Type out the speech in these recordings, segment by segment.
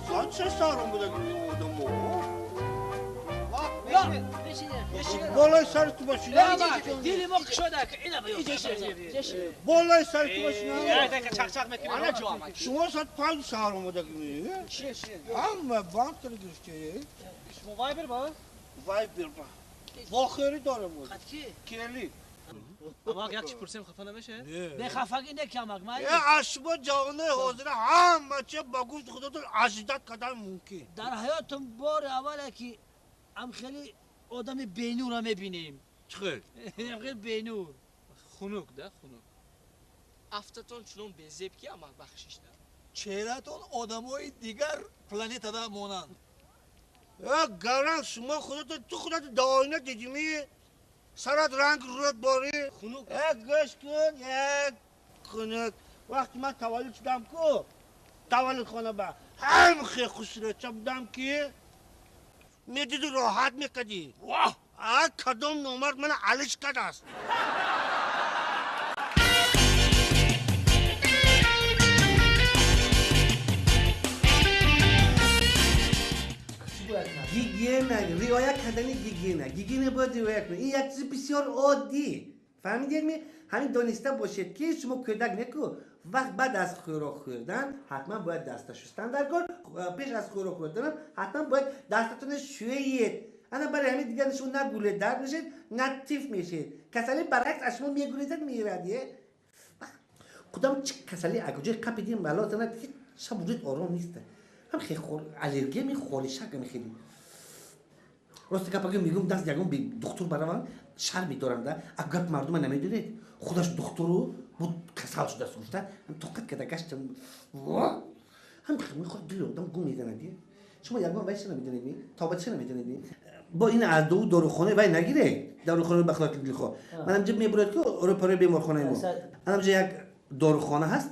Соат 6 саром будаги одамо. Болои сари ту бошина. Дили мо кушода ина биё. Болои сари ту бошина. Чақ-чақ мекунӣ. Ана ҷо омад. Шумо соат 5 саҳар омадаги. Ҳама банд карда гирифте. Шумо вайбер ба? Вайбер ба. Вохӯрӣ дорам. Қад ки? Кели. Амак як чӣ пурсем хафа намеше? Не хафагӣ не камак май. Аз шумо ҷавонои ҳозира ҳама чи ба гуфти худотон аждат кардан мумкин. Дар ҳаётам бори аввале ки ам хеле одами бенурро мебинем. Чӣ хел? Ам хеле бенур. Хунук да, хунук. Афтатон чунон безеб ки амак бахшиш да. Чеҳратон одамои дигар планетада монанд. Гаранг шумо худатон ту худатон дар оина дидимӣ? Сарат ранг рӯят борӣ? Хунук. Гӯш кун, хунук. Вақти ман таваллуд шудам ку, таваллудхона ба ҳам хел хушрӯча будам ки медиду роҳат мекардӣ. Кадом номард мана алиш кардааст? Гигиена, риоя кардани гигиена. Гигиена бояд риоя кунед. Ин як чизи бисёр оддӣ. Фаҳмидед ми? Ҳамин дониста бошед ки шумо кӯдак неку вақт баъд аз хӯрок хӯрдан ҳатман бояд даста шустан дар кор, пеш аз хӯрок хӯрданам ҳатман бояд дастатонро шӯед. Ана барои ҳамин дигар шумо на гуле дард мешед, на тиф мешед. Касалӣ баръакс аз шумо мегурезад, мерад. Худам чӣ касалӣ акуҷои қапидим бало занад, ҳеҷ шаб вуҷуд ором нест. Ҳам хеле аллергия мехоришак хеле. Рости гап агар мегӯм даст ягон духтур баравам шарм медорам да. А гап мардума намедонед. Худаш духтуру буд касал шудааст гуфта тоқат карда гаштам. Ҳам мехоҳад дили одам гум мезанад. Шумо ягон вай чӣ намедонед? Тоба чӣ намедонед? Бо ин аз ду дорухона вай нагиред. Дорухонаи бахлоқи дилхоҳ. Ман ҳамҷа мебуред ку рӯпарои беморхонаи мо. Анамҷа як дорухона ҳаст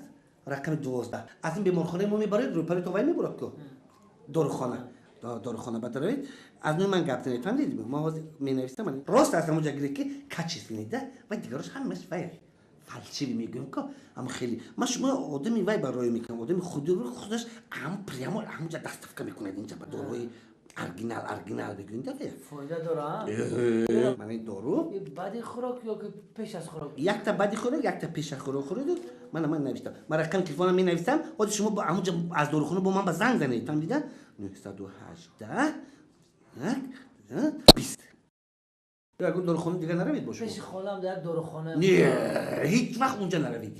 рақами 12. Аз ин беморхонаи мо мебаред рӯпарои то вай мебурад ку дорухона. Дорухона бадаравед. Аз нӯи ман гап занед, фаҳмидед? Ман ҳозир менависам. Рост аз ҳамонҷа гиред ки качественный да вай дигарош ҳамаш вай фальшивый мегӯем ку. Ама хеле ман шумо одами вай барои мекунам, одами худи худаш ҳам прямо ҳамонҷа доставка мекунад инҷа ба доруи оригинал, оригинал бигӯем да вай. Фоида дора? Ман ин дору баъди хӯрок ё ки пеш аз хӯрок? Якта баъди хӯрок, якта пеш аз хӯрок хӯред. Ман навиштам. Ман рақами телефонам менависам. Ҳозир шумо ҳамонҷа аз дорухона бо ман ба занг занед, фаҳмида? 918 20. Ягон дорухона дигар наравед бо шумо? Пеши холам дар як дорухона. Не, ҳеҷ вақт унҷа наравед.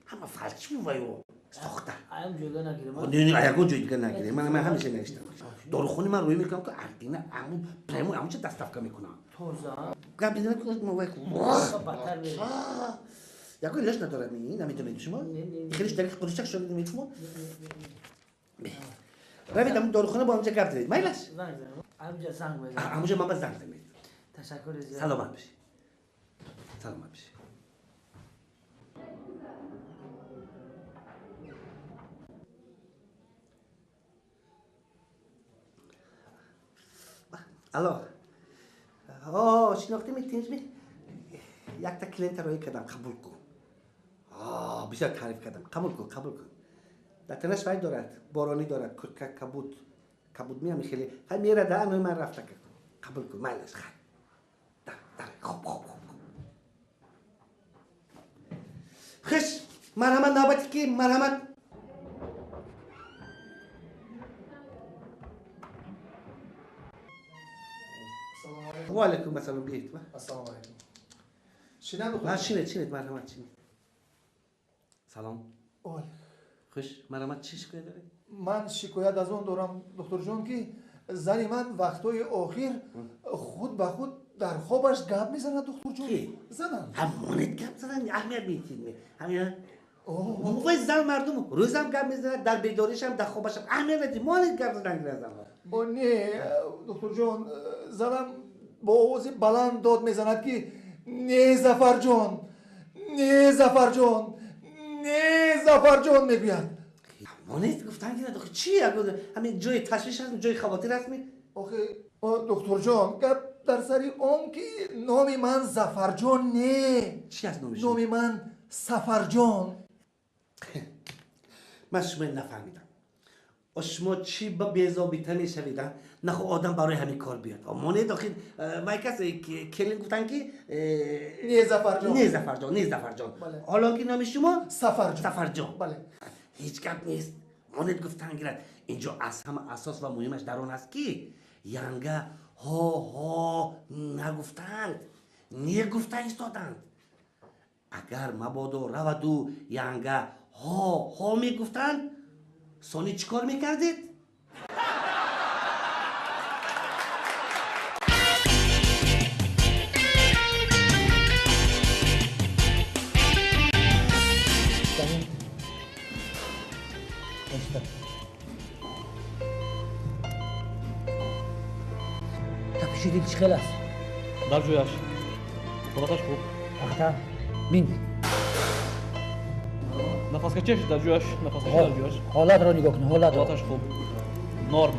Ҳама фалшивый вайо сохта. Аям ҷойга нагирем. Не, не, ягон ҷой дигар нагирем. Ман ҳамеша навиштам. Дорухони ман рӯй мекунам ки оригинал ҳамун прямо ҳамунҷа доставка мекунам. Тоза. Гап мезанад ки мо вай. Баттар мерем. Ягон илоҷ надорад ми? Намедонед шумо? Хеле дар қурчак шуда мед шумо? Равед ҳамун дорухона бо ҳамунҷа гап занед. Майлаш? Занг занам. Ҳамунҷа занг мезанам. Ҳамунҷа ман ба занг занед. Ташаккур зиёд. Саломат бошед. Саломат бошед. Алло. Шинохтӣ тинҷми? Якта клиента роӣ кардам, қабул кун. Бисёр таъриф кардам. Қабул кун, қабул кун. Дар танаш вай дорад, боронӣ дорад, куртка кабуд. Кабуд меам хеле. Хай мерада, анои ман рафта кун. Қабул кун, майлаш, хай. Дар, дар, хуб, хуб, хуб. Хуш, марҳамат, навбати ки, марҳамат. Ва алайкум ассалом, биёед. Ассалому алайкум. Шинам доктор? Шинед, шинед, марҳамат, шинед. Салом. Хуш, марҳамат, чӣ шикоят доред? Ман шикоят аз он дорам, докторҷон, ки зани ман вақтҳои охир худ ба худ дар хобаш гап мезанад, докторҷон. Занам. Ҳамонед гап задан, аҳамият медиҳед. Ҳамин вай зан мардум рӯзам гап мезанад, дар бедоришам, дар хобашам аҳамият надиҳед. Монед гап задан гирад занҳо. Не, докторҷон, занам бо овози баланд дод мезанад ки не Зафарҷон, не Зафарҷон, не Зафарҷон мегӯяд. Монед гуфтан гирад, охи чӣ? Ҳамин ҷои ташвиш аст, ҷои хавотир аст ми? Охи, докторҷон, гап дар сари он ки номи ман Зафарҷон не. Чӣ аст номи шумо? Номи ман Сафарҷон. Ман шумо нафаҳмидам. Шумо чӣ ба безобита мешавед? Нахо одам барои ҳамин кор биёд. Монед охир вай кас келин гуфтанд ки не Зафарҷон. Не Зафарҷон, не Зафарҷон. Ҳоло ки номи шумо? Сафарҷон. Сафарҷон. Бале. Ҳеҷ гап нест. Монед гуфтан гирад. Инҷо аз ҳама асос ва муҳимаш дар он аст ки янга ҳо-ҳо нагуфтанд, не гуфта истоданд. Агар мабодо раваду янга ҳо-ҳо мегуфтанд, сони чӣ кор мекардед? Тапиши дил чӣ хел аст? Дар ҷояш. Ҳолаташ хуб. Ахта, бин. Нафаскачаш дар ҷояш, нафаскачаш дар ҷояш. Ҳолатро нигоҳ кун, ҳолатро. Ҳолаташ хуб. Норм.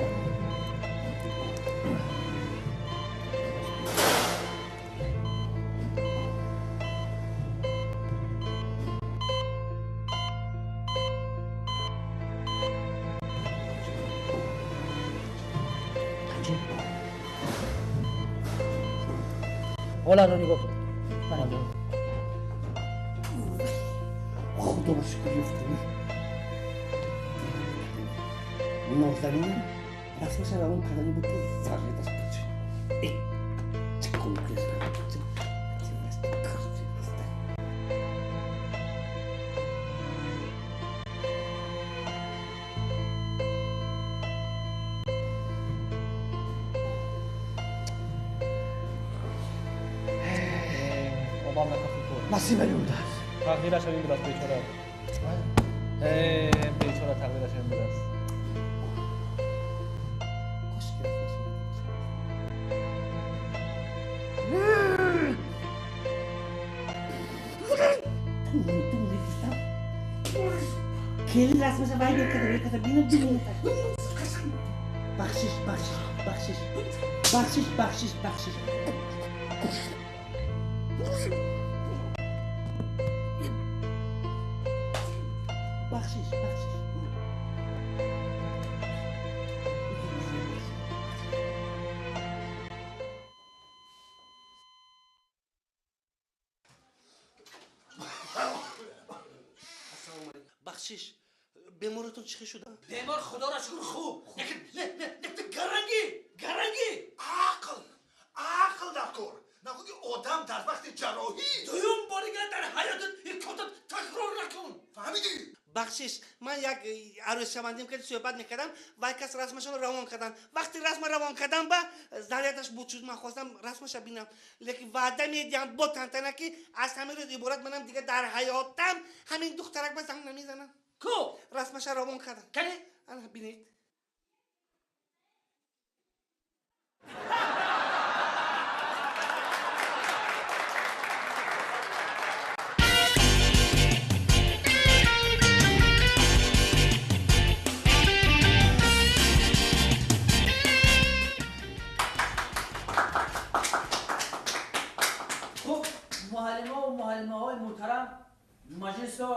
ҳолатро нигоҳ кун. Худо шукр ёфтани. Нозанин расмаша равон кардани буд ки зарредаш буд. Чӣ кун насиб будааст. Тақдираш ҳамин будааст бечора. Бечора тақдираш ҳамин будааст. Келин расмаша вай мекарда, мекарда, бинам бинам. Бахшиш, бахшиш, бахшиш, бахшиш, бахшиш, бахшиш. Бахшиш, бахшиш. Бахшиш, беморотон чӣ хел шуда? Бемор худоро шукр хуб. Лекин гарангӣ, гарангӣ. Ақл, ақл дар кор. Нахуди одам дар вақти ҷарроҳӣ. Дуюм бори дигар дар ҳаётат ин корро такрор накун. Фаҳмидӣ? Бахшиш, ман як арӯзшавандим ки суҳбат мекардам, вай кас расмашонро равон карданд. Вақти расма равон кардам ба зарядаш буд шуд, ман хостам расмаша бинам. Лекин ваъда медиҳам бо тантана ки аз ҳамин рӯз иборат манам дигар дар ҳаётам ҳамин духтарак ба занг намезанам. Ку? Расмаша равон кардам. Кани? Ана бинед. Муаллимаҳои муҳтарам, маҷлисро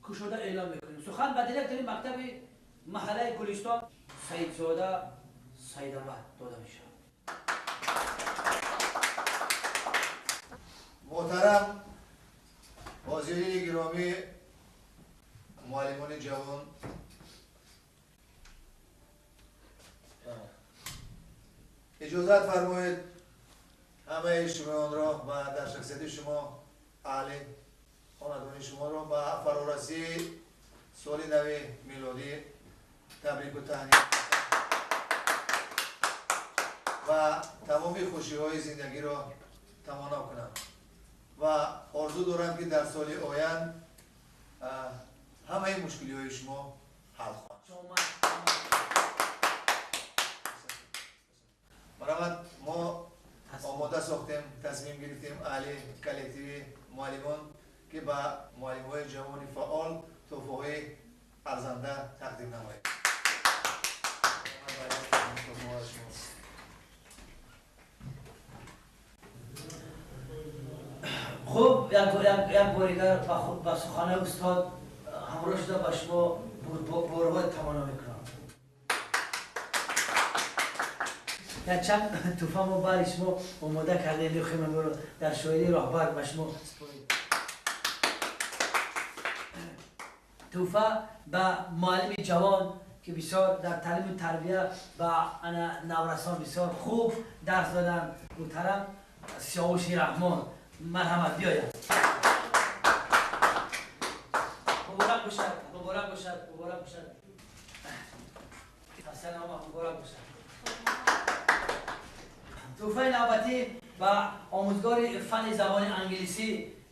кушода эълон мекунем. Сухан ба директори мактаби маҳаллаи Гулистон Саидзода Саидамад дода мешавад. Муҳтарам ҳозирини гиромӣ, муаллимони ҷавон, иҷозат фармоед ҳамаи шумоёнро ва дар шахсияти шумо аҳли хонадони шуморо ба фарорасии соли нави милодӣ табрику таҳният ва тамоми хушиҳои зиндагиро таманно кунам ва орзу дорам ки дар соли оянд ҳамаи мушкилиҳои шумо ҳал хоҳанд. Марҳамат, мо омода сохтем, тасмим гирифтем аҳли коллективи муаллимон ки ба муаллимҳои ҷавони фаъол тӯҳфаҳои арзанда тақдим намоем. Хуб, як бори дигар ба суханои устод ҳамроҳ шуда ба шумо бурдборҳои таманно мекунам. Як чанд туҳфа мо бари шумо омода кардем, мехоҳем амро дар шоири роҳбар ба шумо супорем. Туҳфа ба муаллими ҷавон ки бисёр дар таълиму тарбия ба ана наврасон бисёр хуб дарс доданд, муҳтарам Сиёвуши Раҳмон, марҳамат, биёяд. Муборак бошад, муборак бошад, муборак бошад. Тавсиянома муборак бошад. Туҳфаи навбатӣ ба омӯзгори фанни забони англисӣ,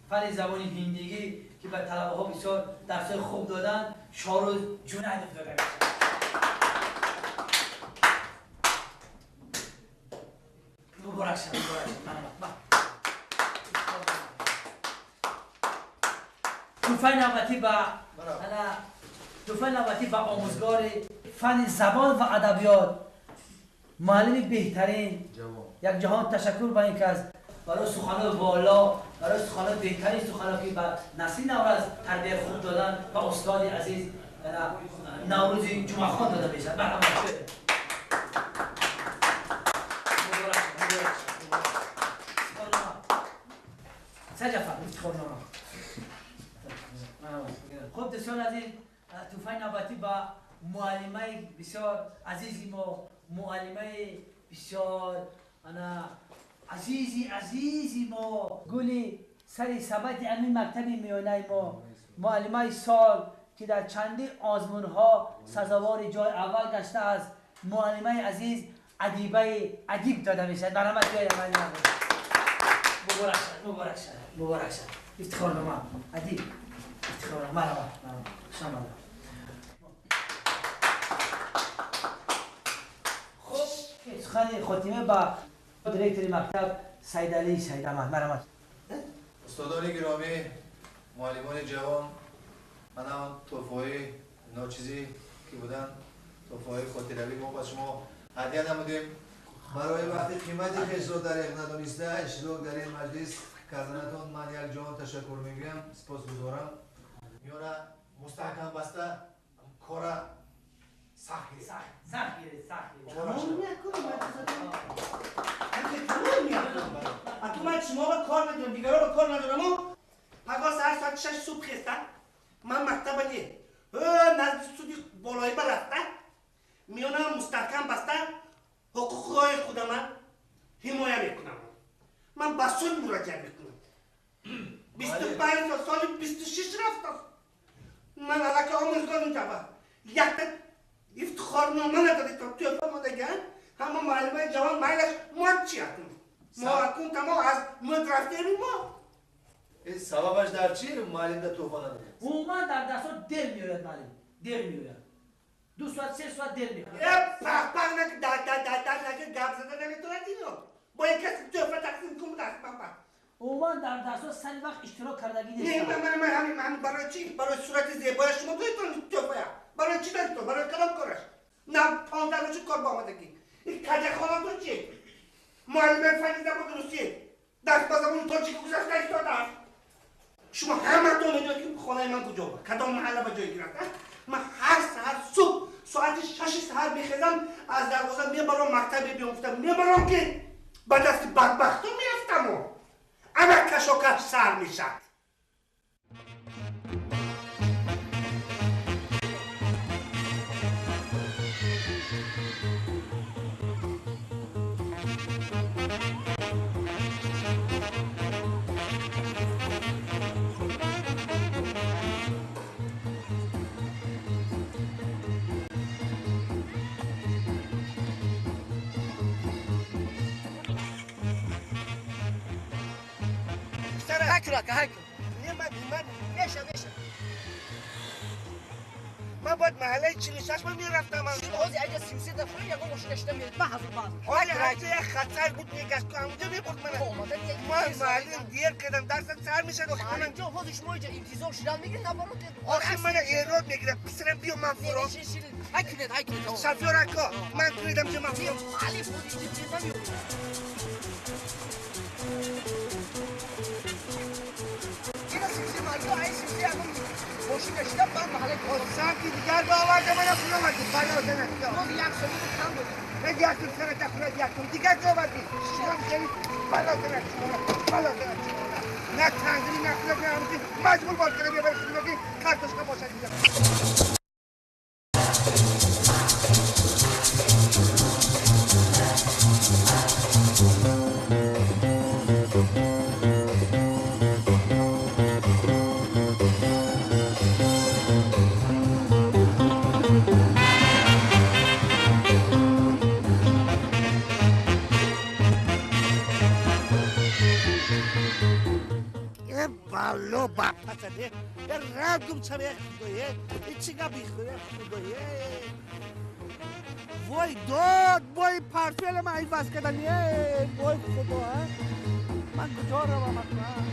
фанни забони ҳиндигӣ, ки ба талабаҳо бисёр дарсҳои хуб доданд, Шоҳрӯз Ҷунайдов дода мешавад. Муборак шад, муборак шад, марҳамат. Туҳфаи навбатӣ ба ана туҳфаи навбатӣ ба омӯзгори фанни забон ва адабиёт, муаллими беҳтарин, як ҷаҳон ташаккур ба ин кас барои суханои воло, барои суханои беҳтарин, сухано ки ба насли наврас тарбияи хуб додан, ба устоди азиз Наврӯзи Ҷумъахон дода мешавад. Марҳамат. Муборак шад, муборак шад, муборак. Саҷафар, ифтихорнома. Хуб, дӯстони азиз, туҳфаи навбатӣ ба муаллимаи бисёр азизи мо, муаллимаи бисёр ана азизи азизи мо, гули сари сабати амин мактаби миёнаи мо, муаллимаи сол ки дар чандин озмунҳо сазовори ҷои аввал гаштааст, муаллимаи азиз Адибаи Адиб дода мешавад. Марҳамат, биёед, муаллима. Муборак шад, муборак шад, муборак шад. Ифтихорнома, Адиб, ифтихорнома, марҳамат, марҳамат, хуш омадед. Хуб, сухани хотима ба директори мактаб Саидалӣ Саидамад, марҳамат. Устодони гиромӣ, муаллимони ҷавон, мана он туҳфаҳои ночизӣ ки буданд, туҳфаҳои хотиравӣ мо ба шумо ҳадя намудем. Барои вақти қимати хешро дареғ надониста иштирок дар ин маҷлис карданатон ман як ҷаҳон ташаккур мегӯям, сипосгузорам. Миёна мустаҳкам баста, кора сахт гиред. Сахт гиред, сахт гиред. Аку ман шумо ба кор надорам, дигаро ба кор надорам. Пагоҳ саҳар соати 6 субҳ хеста, ман мактаба не, назди суди болоӣ ба рафта, миёнаам мустаҳкам баста, ҳуқуқҳои худама ҳимоя мекунам. Ман ба суд муроҷиат мекунам. 25 сол, соли 26 рафтам. Ман аллакай омӯзгор мешава. Якта ифтихорнома надодед, то тӯҳфа модаган. Ҳама муаллимаи ҷавон майлаш, мо чи акун? Мо акун тамом аз муд рафтем мо. Сабабаш дар чи муаллим да тӯҳфа надодед? Умуман дар дарсҳо дер меояд муаллим, дер меояд. 2 соат, 3 соат дер меояд. Э, пах-пах наки, да-да-да-да наки, гап зада наметавонад ино. Бо як каси тӯҳфа тақсим кун даст ба. Умуман дар дарсҳо сари вақт иштирок кардагӣ Не, нест. ман ҳамин ман барои чӣ? Барои сурати зебояш шумо додетон тӯҳфая. Барои чӣ додетон? Барои кадом кораш? На 15 рӯзи кор ба омадагӣ. Ин каҷахонатон чи? Муаллимаи фанни забони русӣ дарс ба забони тоҷикӣ гузашта истодааст. Шумо ҳаматон медонед ки хонаи ман куҷо буд, кадом маҳалла ба ҷой гирифт. Ман ҳар саҳар субҳ соати 6 саҳар мехезам, аз дарвоза мебарам, мактаб мебиём, гуфтам мебарам ки ба дасти бадбахтон меафтаму. Ана кашокаш сар мешад. Ҳакр, ака, ҳакр. Не, ман Меша, меша. Ман бояд маҳаллаи 46 ба мерафтам. Шумо ҳозир айҷа 33 дафъа ягон мошина шида меред. Ба ҳазур, ба ҳазур. Ҳоли ҳаҷа як хатсар буд, мегашт, ку ҳамунҷо мебурд мана. Омадан як Ман муаллим дер кардам, дарсам сар мешад, охи мана. Ҷо ҳозир шумо иҷа интизор шидан мегиред, наоборот. Охи мана эрод мегирад. Писарам, биё, ман фуром. Ҳай кунед, ҳай кунед. Шофёр ака, ман кунедам, ки ман фуром. Алиф, ҳозир иҷа намеёбед. Ина 33 маҳалла, ай 33 ягон мошина. кашидам ба маҳалла. Самти дигар ба оварда мана фуроварди. Бало занат. Мо як сомон кам додем. Як сом сарата хӯрад, як сом дигар ҷо оварди. Шумо хеле бало занат шумо. Бало занат шумо. На танзими на хӯрад, на ҳамзи маҷбур бор кардам мебарам хидмати картошка бошад. Бало ба пасаде раб гум чаре худое чӣ гапи худое вой дод бой портфелам иваз кардани вой худо ман куҷо равам акнун?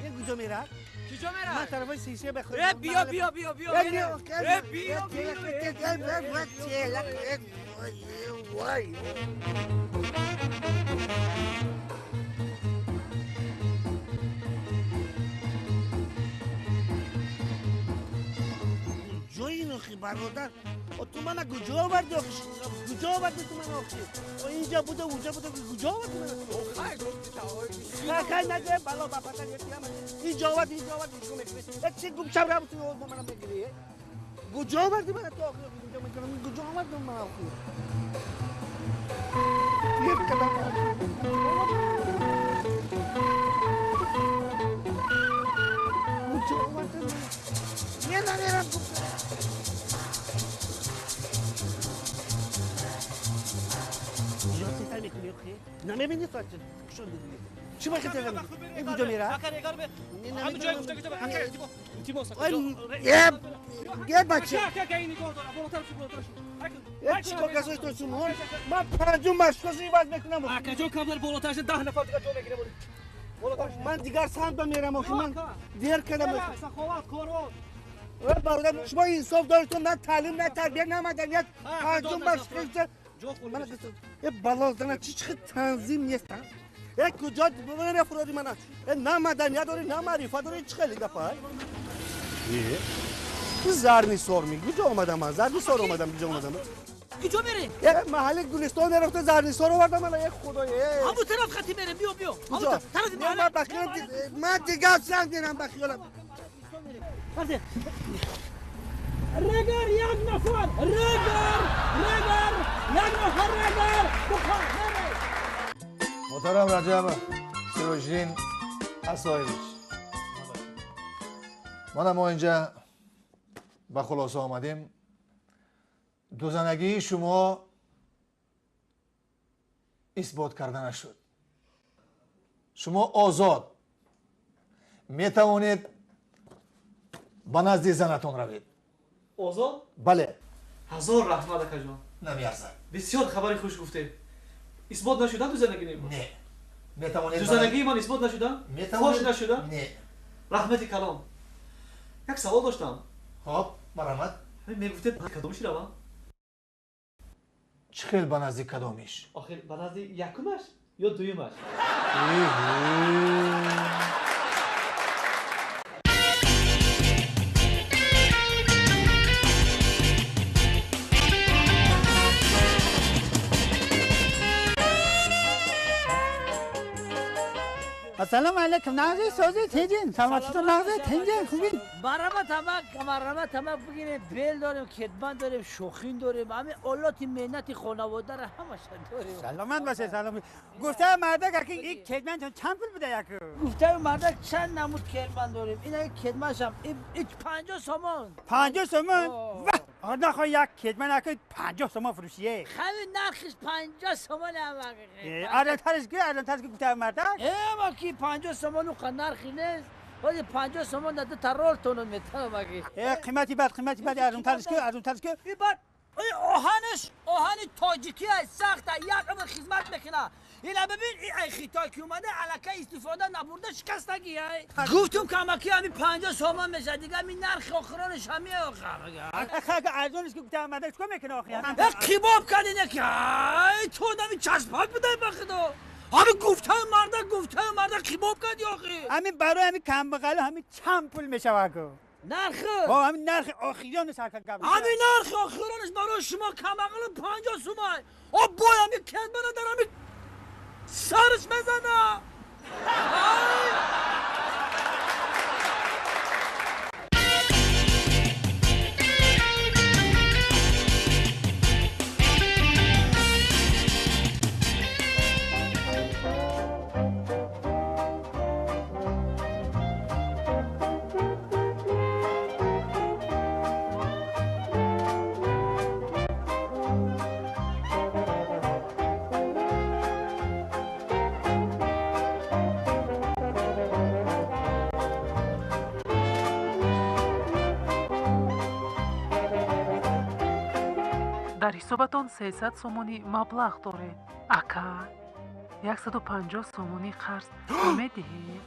Ин куҷо мерад? Куҷо мерад? Ман тарафи сисе бихӯрам. Биё биё биё биё биё биё. Вой ҷои охи бародар, ту мана куҷо оварди? Охи куҷо оварди ту мана? Охи инҷа буда, унҷа буда, куҷо оварди мана? Хай наге бало ба патар инҷа оварди, инҷа оварди, инҷо мекунӣ. Чи гумшаб раб ту мана мегирӣ? Куҷо оварди мана ту охи? Куҷо мекунам? Куҷо оварди мана охи? Як қадам куҷо оварди мана? Намерам намебинӣ соат кушон дидӣ? Чӣ ба хатар ин куҷо мерад? Ҳамин ҷое гуфта гуфта ака илтимос. Е бача чӣ кор гузоштон шумо? Ман панҷум маршруташро иваз мекунам. Ака ҷо камтар болотар шуд, 10 нафар дигар ҷо мегирем. Ман дигар самт ба мерам охи, ман дер кардам. Саховат корвон. Бародар, шумо инсоф доред, на таълим, на тарбия, на маданият. Панҷум маршрут е бало зана чӣ чӣ танзим нест? Е куҷо мефуроди мана? Е на маданият дорӣ, на маърифат дорӣ, чӣ хеле гапа? Е Зарнисор ми куҷо омадам ман? Зарнисор омадам, куҷо омадам? Куҷо мерем? Е маҳалли Гулистон мерафта, Зарнисор овардам мана, е худо е. Ҳамун тараф хати мерем, биё биё. Тарафи маҳалла. Ман дигар санг мерам ба хиёлам. Регар як нафар, регар, регар, як нафар регар. Муҳтарам Раҷаб Сироҷиддин Асоевич, мана мо инҷа ба хулоса омадем. Дузанагии шумо исбот карда нашуд. Шумо озод метавонед ба назди занатон равед. Озод? Бале. Ҳазор раҳмат, акаҷон. Намеарзад. Бисёр хабари хуш гуфтед. Исбот нашуда дузанагӣ? Не. Метавонед. Дузанагии ман исбот нашуда? Фош нашуда? Не. Раҳмати калом. Як савол доштам. Хоб, марҳамат. Мегуфтед кадомиш равам? Чӣ хел ба назди кадомиш? Охир ба назди якумаш ё дуюмаш? السلام علیکم. نغزی سازی تنجین سلامتتون نغزی تنجین خوبین؟ مرحبا تمک مرحبا تمک بگیریم. بیل داریم، کتمان داریم، شوخین داریم، همه آلات مهنت خانواده را همش داریم. سلامت باشه. سلام. گفته مردک که این کتمان چند پول بوده یک؟ گفته مردک چند نمود کتمان داریم. این یک کتمانش هم 50 سومان. 50 سومان؟ واه آنها یک کتمان که 50 سومان فروشیه. خیلی نرخش 50 سومان هم. ارزان‌ترش که ارزان‌ترش که گفته مردک؟ اما کی 50 سومان اون نرخی نیست. ولی 50 سومان داده ترول تونو میتونم اگه. قیمتی بد قیمتی بد ارزان‌ترش که ارزان‌ترش که. این بعد این آهنش آهن تاجیکی است، سخته، یک عمر خدمت میکنه. اینا ببین این خیتا که اومده الکی استفاده نبرده شکستگی. گفتم که امکی همین 50 سومان میشه دیگه، همین نرخ آخرانش همین آخر. اخه ارزانش که گفتم مردک چیکار میکنه آخه؟ کباب کردین که ای تو نمی چسباک بده به خدا. Ҳамин гуфтаи марда, гуфтаи марда қибоб карди охи. Ҳамин барои ҳамин камбағалу ҳамин чанд пул мешавад ку? Нархи? Ҳо, ҳамин нархи охиронаш ака гап. Ҳамин нархи охиронаш барои шумо камбағалу 50 сумай. О бой ҳамин кедмана дар ҳамин сараш мезана. Ай! Дар ҳисобатон 300 сомонӣ маблағ доред. Ака, 150 сомонӣ қарз намедиҳед?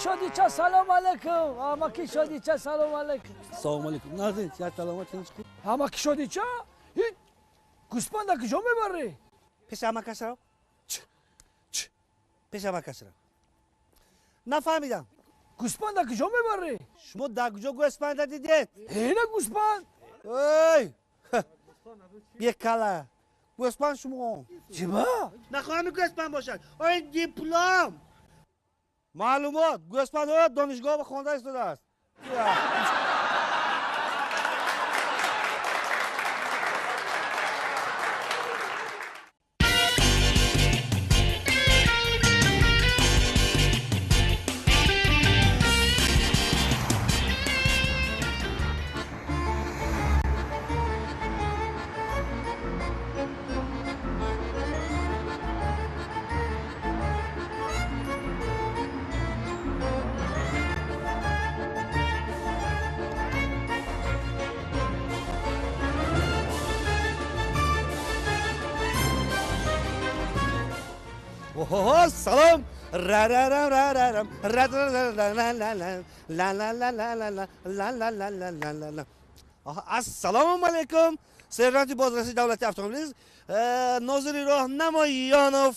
Шодича, салом алейкум. Ҳамаки шодича, салом алейкум. Салом алейкум. Назин, я саломат тинч хуб. Ҳамаки шодича? Гӯспанда куҷо мебарӣ? Пеши ҳамакашро. Пеши ҳамакашро. Нафаҳмидам. Гӯспанда куҷо мебарӣ? Шумо дар куҷо гӯспанда дидед? Ина гӯспанд. Ой! Бекала. Гӯспанд шумо. Чиба? Нахоҳам гӯспанд бошад. Ой, диплом. Маълумот, гӯспандҳо донишгоҳ хонда истодааст. Салом. Ра-ра-ра-ра-ра-рам. Ра-ра-ра-ра-ра-ра. Ла-ла-ла-ла-ла-ла. Ла-ла-ла-ла-ла-ла. Ассалому алайкум. Сержанти бозраси давлати автомобилист нозири роҳ Намоёнов.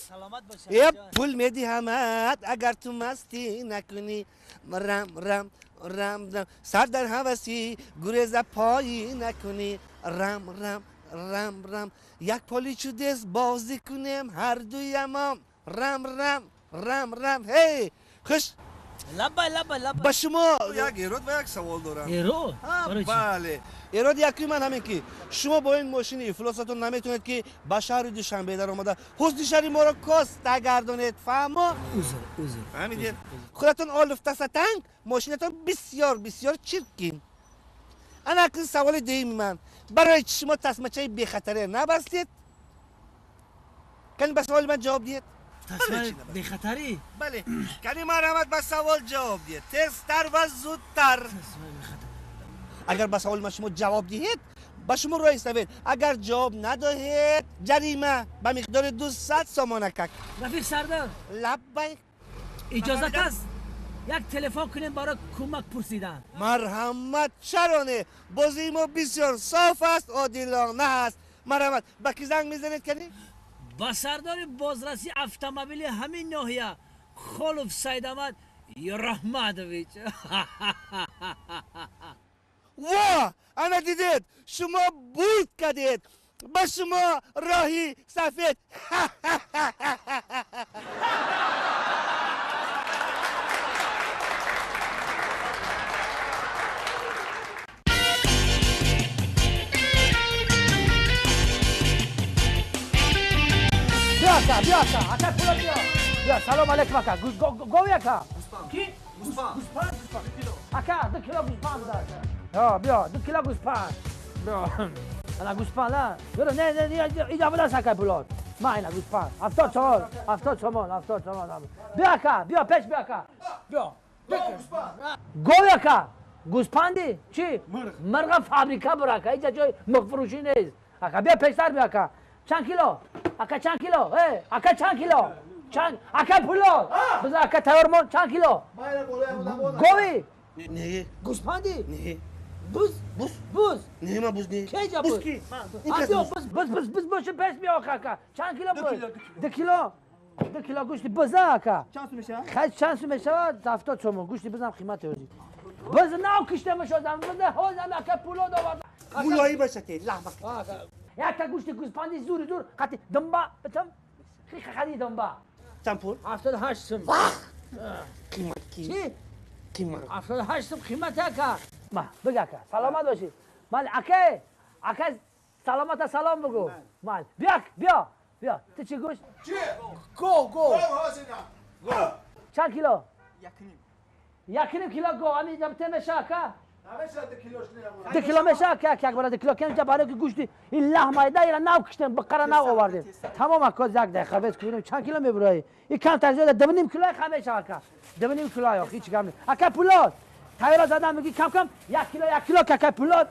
Е пул медиҳамад, агар ту мастӣ накунӣ. Рам рам рам рам. Сар дар ҳавасӣ гуреза пойӣ накунӣ. Рам рам рам рам. Як поли чудес бозӣ кунем ҳардуямон. Рам рам рам рам. Ҳей, хуш. Лабай лабай лабай. Ба шумо як эрод ва як савол дорам. Эрод? Бале. Эроди якуми ман ҳамин ки шумо бо ин мошини ифлосатон наметавонед ки ба шаҳри Душанбе даромада ҳусни шаҳри моро коста гардонед. Фаҳмо? Узр, узр. Фаҳмидед? Худатон олуфтасатанг, мошинатон бисёр бисёр чиркин. Ана акнун саволи дуюми ман. Барои чи шумо тасмачаи бехатаре набастед? Кани ба саволи ман ҷавоб диҳед. Тасмаи бехатарӣ? Бале. Кани марҳамат ба савол ҷавоб диҳед. Тезтар ва зудтар. Агар ба саволи ман шумо ҷавоб диҳед, ба шумо роҳи савед. Агар ҷавоб надоҳед, ҷарима ба миқдори 200 сомонакак. Рафиқ сардар. Лаббай. Иҷозат аст? Як телефон кунем барои кӯмак пурсидан. Марҳамат, чаро не? Бозии мо бисёр соф аст, одилона аст. Марҳамат, ба кӣ занг мезанед кани? Ба сардори бозраси автомобили ҳамин ноҳия Холов Сайдамад Раҳматович. Во! Ана дидед, шумо бурд кардед. Ба шумо роҳи сафед. Бیا ака, бیا ака, ака пула бیا. Бیا, салом алейкум ака. Гови ака. Ки? Гӯспанд. Гӯспанд, гӯспанд. Ака, 2 кило гӯспанд буда. Ҳа, биё, 2 кило гӯспанд. Биё. Ана гӯспанд, а? Бира, не, не, не, ида буда ака пулот. ما اینا گوسپند 70 تومان 70 تومان 70 تومان. بیا کا بیا پیش بیا کا بیا گو کا گوسپندی چی؟ مرغ فابریکا برا کا اینجا جای مرغ فروشی نیست. اکا بیا پیشتر بیا کا. چند کیلو؟ اکا چند کیلو؟ اکا چند کیلو؟ چند اکا پولو بذار اکا تیار مون. چند کیلو؟ گوی؟ نه. گوسپندی؟ نه. بز؟ بز؟ بز؟ نه ما بز نه. کی جا بز؟ بز بز بز بز باشه پس بیا اکا. چند کیلو بز؟ 2 کیلو. 2 کیلو گوشت بز اکا. چند سو میشه؟ خیلی چند سو میشه؟ 70 تومن. گوشت بزم قیمت اوزی. بز ناو کشته میشدم. بز هوزم اکا پولو داورد. مولایی باشه تی لحمه. یک تا گوشت گوسپندی زور زور قطی دنبا بتم خیلی خدی دنبا. چند پول؟ 78 سم. قیمت کی؟ چی؟ قیمت 78 سم قیمت اکا. ما بگو اکا سلامت باشی. مال اکا اکا سلامت سلام بگو. مال بیا بیا بیا تو چی گوشت؟ چی؟ گو گو. گو. چند کیلو؟ 1.5. 1.5 کیلو گو. همین جبته میشه اکا؟ 2 کیلو میشه که یک بار 2 کیلو کم برای که گوشت این لحمه ده ناو کشتم بقره ناو آوردیم. تمام اکا یک دقیقه بس کنیم چند کیلو میبرای؟ این کم تر زیاد 2.5 کیلو خمه اکا. 2.5 کیلو هیچ کم نیست. اکا پولاد تایرا زدم میگی کم کم 1 کیلو 1 کیلو کاکا پولاد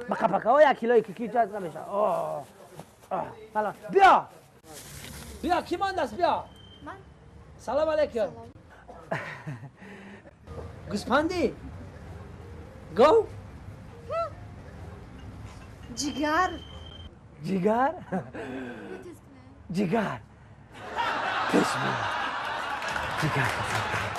بقا بقا 1 کیلو کی جاز نمیشه. اوه سلام. بیا بیا کی مانده است؟ بیا. من. سلام علیکم. گوسپندی؟ گو؟ جگر. جگر؟ جگر. پیش بیا. جگر.